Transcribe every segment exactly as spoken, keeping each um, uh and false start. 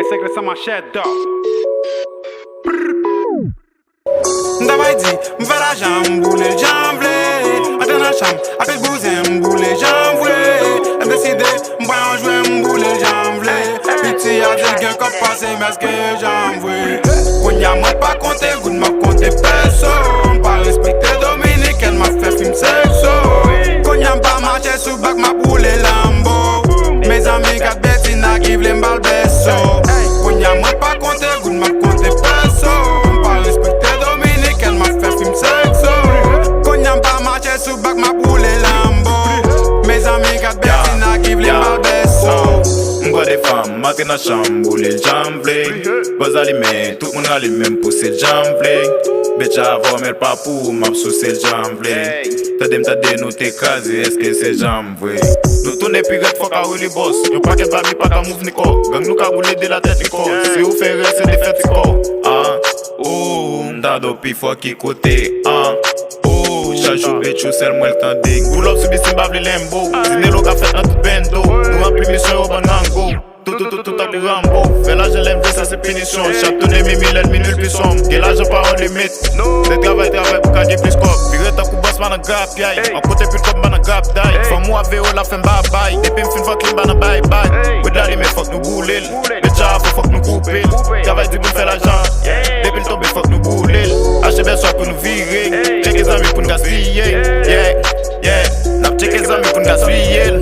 Sekrè san machete. M ta bay di, m fè lajan, m boule l jan m vle. Antre nan chanm, apèl bouzen, m boule l jan m vle. M deside, m pran yon jwe, m boule l jan m vle. Piti a di l gen kòb pase m èske jan m vle. Kounye a mwen pa konte goud, m ap konte peso. M pa respekte dominikèn, m ap fè fim sekso. Kounye a m pa mache sou bak, m ap boule Lambo. Mezanmi, gad Betina ki vle m ba l beso. Kounye a mwen pa konte goud, m ap konte peso. M pa respekte dominikèn, m ap fè fim sekso. Kounye a m pa mache sou bak, m ap boule Lambo. Mezanmi, gad Betina ki vle m ba l beso. M pran de fanm, m antre nan chanm, boule l jan m vle. Bòz alimen, tout moun rale men m pouse l jan m vle. Betya avè w, men l pa pou ou, m ap souse l jan m vle. Tande m tande nou te kraze, èske se jan m vre? Nou tounen pi rèd, fòk a rele bòs. Yon pakèt babi pa ka mouv ni kò. Gang nou kagoule de latèt ni kò. Si ou fè erè, se defèt ti kò. Ah, oh, m tande w pi fò ki kote. Ah, oh, chak jou betchou sèl mwen l tande. Boulòp sou bisi m pa vle lenbo. Zinelo ka fèt nan tout bendo. Nou ranpli misyon yo ban n rango. Tout, tout, tout, tout tankou Rambo. Fè lajan lè m vle, sa se pinisyon. Chat tounen mimi, lènmi nil pi sonm. Gen lajan pa yon limit. Se travay, travay pou ka gen plis kòb. Vire tankou bòs pa nan grapyay. An kote pil kòb pa nan grapday. Fanm ou ap veye w, l ap fè m babay. Depi m fin fòk li m pa nan bay bay. Wid la limen, fòk nou boule l. Betya fò, fòk nou koupe l. Travay di pou n fè lajan. Depi l tonbe, fòk nou boule l. Achte bèswa pou nou vire. Tcheke zanmi pou n gaspiye. Yeah, yeah. N ap tcheke zanmi pou n gaspiye l.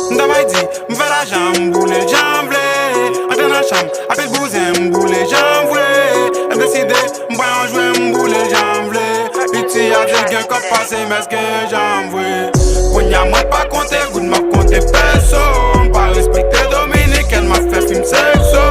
M ta bay di, m fè lajan, m boule l jan m vle. Antre nan chanm, apèl bouzen, m boule l jan m vle. M deside, m pran yon jwe, m boule l jan m vle. Piti a di l gen kòb pase m èske jan m vre? Kounye a mwen pa konte goud, m ap konte peso. M pa respekte dominikèn, m ap fè fim sekso.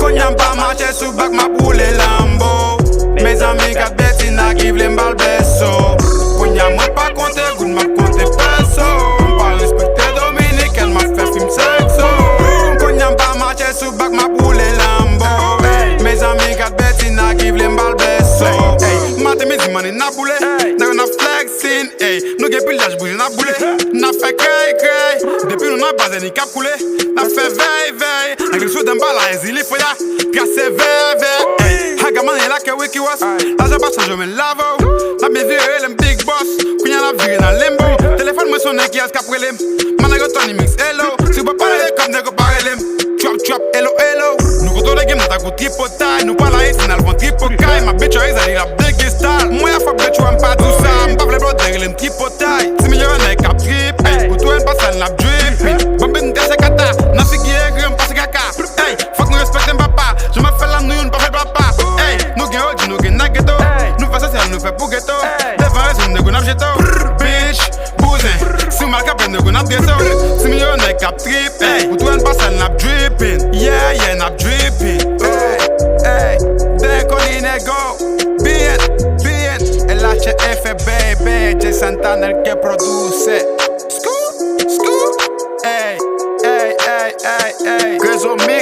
Kounye a m pa mache sou bak, m ap boule Lambo. Mezanmi, gad Betina ki vle m ba l beso. Kounye a mwen pa konte goud, m ap konte peso. M pa respekte dominikèn, m ap fè fim sekso. Kounye a m pa mache sou bak, m ap boule Lambo. Mezanmi, gad Betina ki vle m ba l beso. Ey, maten, midi, manni, n ap boule. Nèg yo n ap flexin, ey. Nou gen pil daj bouji, n ap boule. N ap fè krèy, krèy. Depi nou nan baz, ni k ap koule. N ap fè vèy, vèy. Angle sou dan bala, ezi li fwe la. Trase vè, vè. Ey, haga manyen la ke Ricky Ross. Lajan pa chanje, men lave w. N ap byen vire, rele m Big Boss. Kounye a n ap vire nan limbo. Telefòn mwen sonnen, kiyès k ap rele m? Manèg yo Tony Mix, hello. Si w pa pale de kòb, nèg yo pa rele m. Trap, trap, hello, hello. Nou kontwole game nan tankou tripotay. Nou pral Ayiti, n al pran tripokay. M ap bitch, Ariza, li rap big style. Mwen a fòk bitch, w m pa di w sa. M pa vle blòdè, rele m tripotay. Ti milyonè k ap trip, ey. Ou tou en pasal, n ap drip. Bambin, kase kata. Nan figi egri, m pase kaka. Ey, fòk nou respekte m papa. Jan m ap fè la, nou youn pa fè papa. Ey, nou gen O G, nou gen nan geto. Nou fè sosyal, nou fè pou geto. Devan rezo, nèg yo n ap jete w. Bitch, bouzen. Si w mal kanpe, nèg yo n ap drese w. Ti milyonè k ap trip, ey. Ou tou en pasal, n ap drippin. Yeah, yeah, n ap drippin. Ey, ey, Deco Linego. Bien, bien. L H F, baby. Jay Santana, el que produce. Scoop, scoop. Ey, ey, ey, ey, ey. Grezo Mix.